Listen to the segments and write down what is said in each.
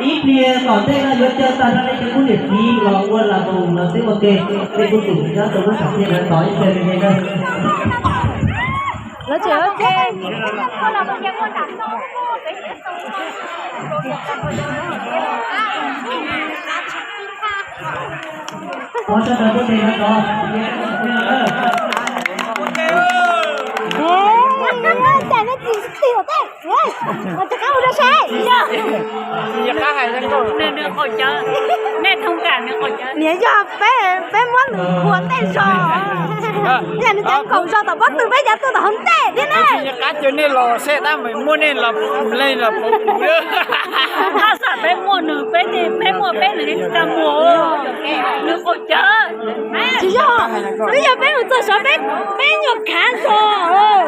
Ib pliag tom ntej no yuav caw tag nrho nej cov niam txiv los ua las mus los xwb ua ke, nej kuj tsum nyob rau lub sam thiaj lawv tod ib pliag li ne na. Lawv tseem ua ke. Niam yog peb, peb muab nws ua tej zog, yog nws cov nkaum zog tom pob tw peb cav tuaj tom hauv ntej thiab ne. Qab caw nej los seb tab meem muaj nej los leej los pov kuv. Tab xam peb muaj nws, peb, peb muaj peb nws tsis tau muaj. Nws qaum cawv. Tsis yog, twb yog peb mus txog saud peb, peb nyuam khav zog.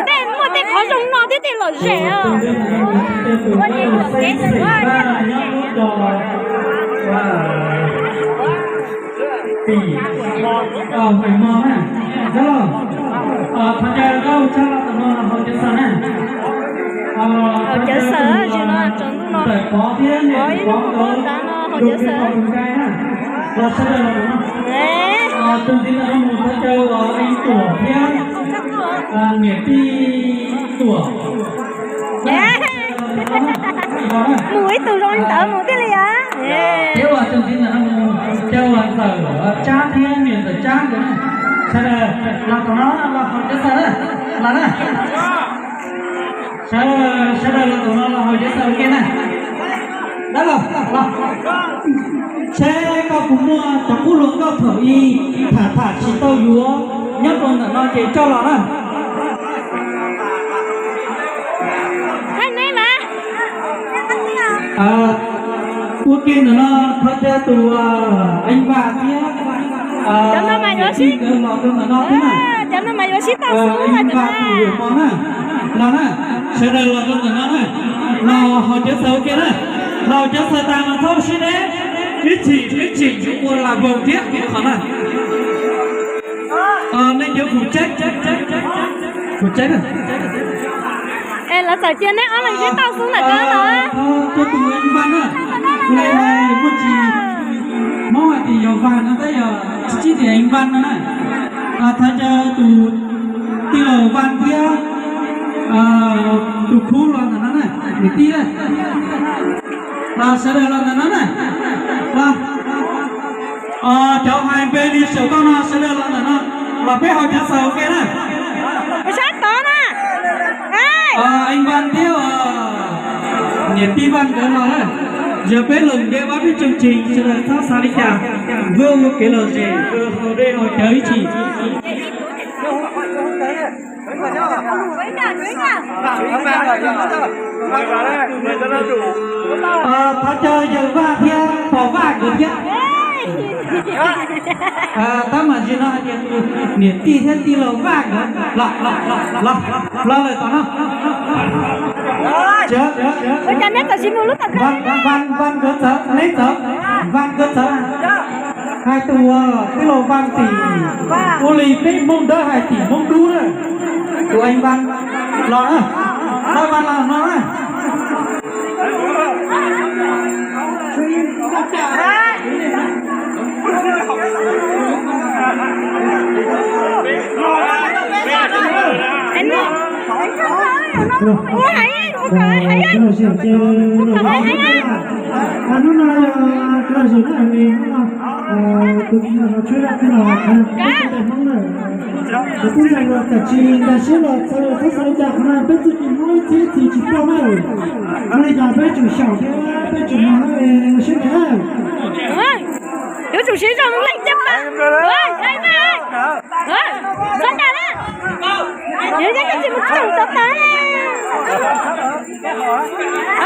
Tej muaj tej qhov zoo no thiab tej lom zem os. Tim, Hais Mos na, Zab Loj, thov caw koj ua tshaj los tom no haus cawv xaws na. Haus cawv xaws, zaum no tsaus ntuj no, pov thiab niam pov nkawd haus cawv xaws na. Los sawv daws los no, tus ntxiv ntawm no mus thov caw Eev Tuam thiab niam tij Tuam. Mus ib tug zoo li ntawd mus thiaj li os. Thiab tus ntxiv ntawm no mus caw Ntxawm Tsab thiab niam Ntxawm Tsab nkawd na. Sawv daws los tom no los haus cawv xaws na, los na. Sawv daws los tom no los haus cawv xaws ua ke na. Dab Laug, los. Seb koj puas muaj cov qub hluas nkauj thaum ub tham tham tsis tau yuav nyob rau ntawm no ces coj los na. Ua ke ntawm no thov caw tus Eev Vas thiab, cov no mas yuav sib, cov no mas yuav sib tau xub Eev Vas tus yuam mos na, los na, sawv daws los rau ntawm no na, los haus cawv xaws ua ke na, los haus cawv xaws tas mas txhob sib deb, ib chim ib chim yuav ua las voos thiab qhov na. Nej cov kuv tsaib, kuv tsaib na. Es lawv txawm cia neb ob leeg sib tau xub ntawm ko los. Thov caw tus Eev Vas na, lawv muaj tsis, Hmoob hais tias yog Vas no tab yog tsis tias Eev Vas no na. Thov caw tus tij laug Vas thiab tus khub los ntawm no na, niam tij na. Los sawv daws los ntawm no na. Los, cov hais npe li saum toj no sawv daws los ntawm no, los peb haus cawv xaws ua ke na. Sab tod na. Eev Vas thiab niam tij Vas nkawd los na. Yog peb lus npe ua peb tseem tseem sawv daws txhob xav li cas, ua ua kev lom zem, haus dej haus cawv ib chim. Thov caw yawg Vaj thiab pog Vaj nkawd thiab. Tab mas zim no hais tias niam tij thiab tij laug Vaj nkawd los, los lawm tom no. Vaj nkawd txawv, neb txawv, Vaj nkawd txawv. Hais tus tij laug Vaj tim, ua li peb Hmoob Dawb hais tim Hmoob Dub na. Tus Eev Vas los na, Vaj Vas los no na. Hnub no yog lom zem na, hnub no tus tij laug no tshuab zaj twg los qhov no peb txoj cai Hmoob na. Cov tub ntxhais los txawm tsis nkag siab los txawv los txhob xav li cas, qhov no peb txoj cai Hmoob ib txhis txhis tsis ploj na. Ua li cas peb tsum xyaum thiab peb tsum mloog siab ntev. Yuav tsum siv zog leej caj pas. Txhob dag na. Yuav yeej tsis mus tseem tau tas.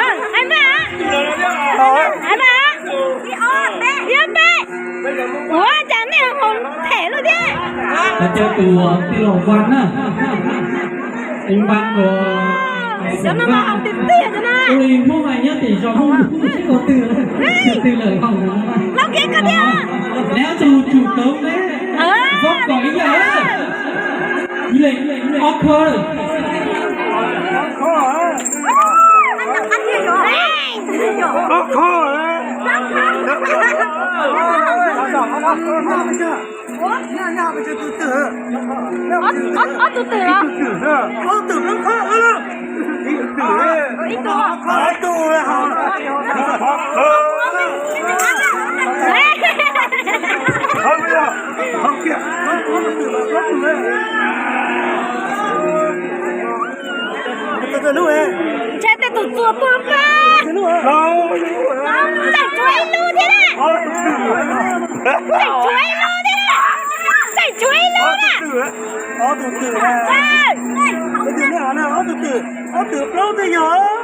Hais mas, hais mas, ib ob peb, ua cas nej haus phem luaj thiab. Cov tus tij laug Vas na, Eev Vas, cov no mas haus tiag tiag cov no. Ua li Hmoob hais nyob tim zos Hmoob ua twg, ua twg lawm haus no. Lauj, kev koj tiag. Neb tus tsum tau ne, zoo kom ib yam. Ob khub. Ob khub. Ob tug twm los? Ob tug plaub khub. Ib tug. Ntshai tej tus txuas tuag pab. Tseem tshuav ib lub thiab na. Tseem tshuav ib lub thiab na. Tseem tshuav ib lub na. Ob tug twm, ob tug twm plaub twb yog.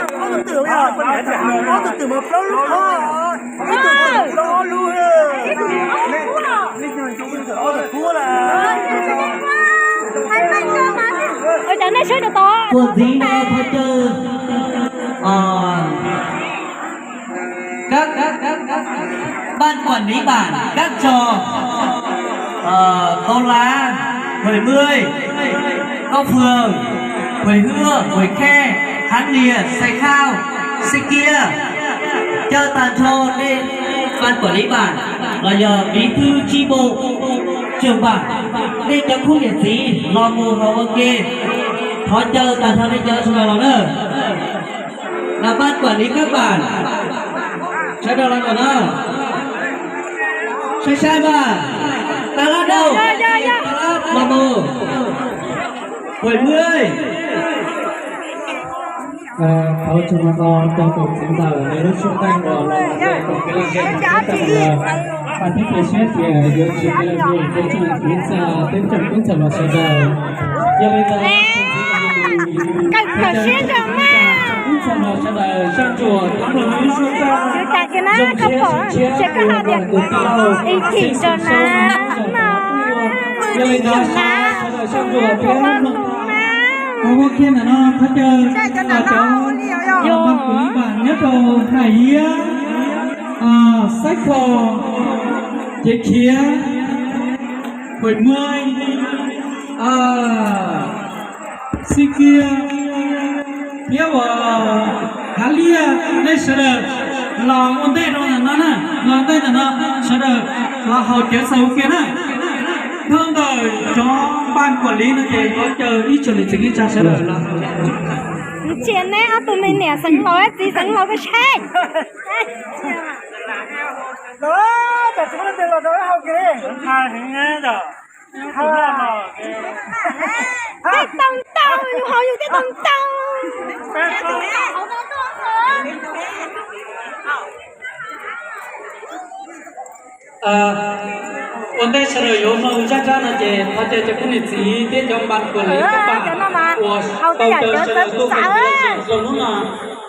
Ob tug twm mas plaub lub, ob tug twm plaub lub. Ua ntxiv no thov caw các ban quản lý bản, các trò, ờ, Tố Lá, Huệ Mươi, Cốc Phương, Huệ Hứa, Huệ Khe, Hán Nias, Xais Khao, Xais Kia, caw tag nrho nej ban quản lý bản los yog bí thư chi bộ, trưởng bản, nej cov khub niam txiv los mus haus ua ke, thov caw tag nrho nej cov sawv daws los na. Là ban quản lý các bản. Sawv daws los mus na. Sai sai mas. Tag lab rau. Tag lab los mus. Huệ Mươi. Thov tsaug ntau rau tus txiv ntxawm nws lub suab teej uas los mus rau tus kev laj zem rau peb tag los. Pab peb cia siab tias yuav tsis kev laj zem rau tsoom txiv ntxawm, peb tsoom tub ntxawm los sawv daws. Yog li ntawd, kawm siab rau mas. Tub ntxawm los sawv daws soj ntsuam thov mloog lub suab teej. Yus cas kiag na koj pom tsev koj hais tias ib chim rau na no. Yog li ntawd sawv daws soj ntsuam thiab mloog. Ua kiag ntawm no thov caw cov ban quản lý bản nyob rau Hais Iab, Xaib Kho, Cev Khiav, Huais Muaj, Xib Kiag thiab uas Hav Liaj, nej sawv daws los ua ntej rau ntawm no na, los ua ntej ntawm no, sawv daws los haus cawv xaus ua ke na. Dhau ntawm cov ban quản lý no ces thov caw ib tsoom niam txiv kwv tij sawv daws los. Ntsia neb ob tug me niam xeev laus txiv xeev laus koj saib. Tej tau ntau, yus haus yus tej tau ntau. Ua ntej sawv daws yuav mloog zaj tsab no ces thov caw cov phooj niam txiv thiab cov ban quản lý các bạn uas tau caw sawv daws tuaj koom ua ke rau hnub no.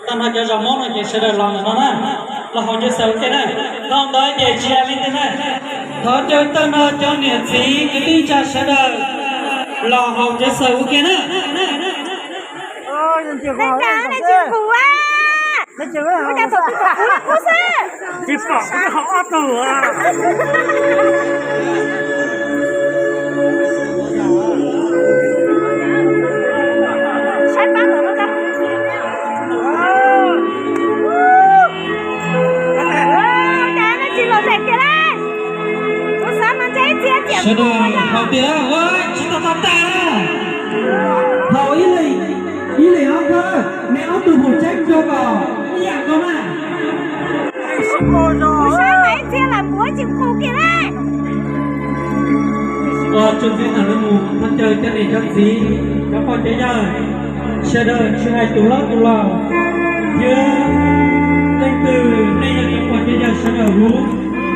Tag nrho cov zos Hmoob no ces sawv daws los ntawm no na, los haus cawv xaus ua ke na. Dhau ntawd ces tsis hais li ntawd na, thov caw tag nrho cov niam txiv kwv tij neej tsa sawv daws los haus cawv xaus ua ke na. Neej tsa, nej tsis nqus a? Ua cas thaum twg thaum twg kuv xwb. Tsis pom kuv twb haus ob tug. Saib pab ntawm no. Cas nej tsis los daim kiag lauj? Kuv xav mas ntshe ib txhia tiam sawv daws haus tias ua tsis tau tau tas. Haus ib leeg, ib leeg ob khawb, nej ob tug haus tseeb rau kom ib yam nkaus na. Kuv saib mas ib txhia lam muab tsis nqus kiag lauj. Ua tsoom txiv ntawm no mus thov caw cov niam cov txiv, cov pog cov yawg, sawv daws tsis hais tus hlob tus laus, thiab leej twg nej yog cov pog cov yawg sawv daws huv,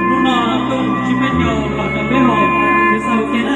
hnub no tuaj tsis peb caug los rau peb haus cawv xaus ua ke na.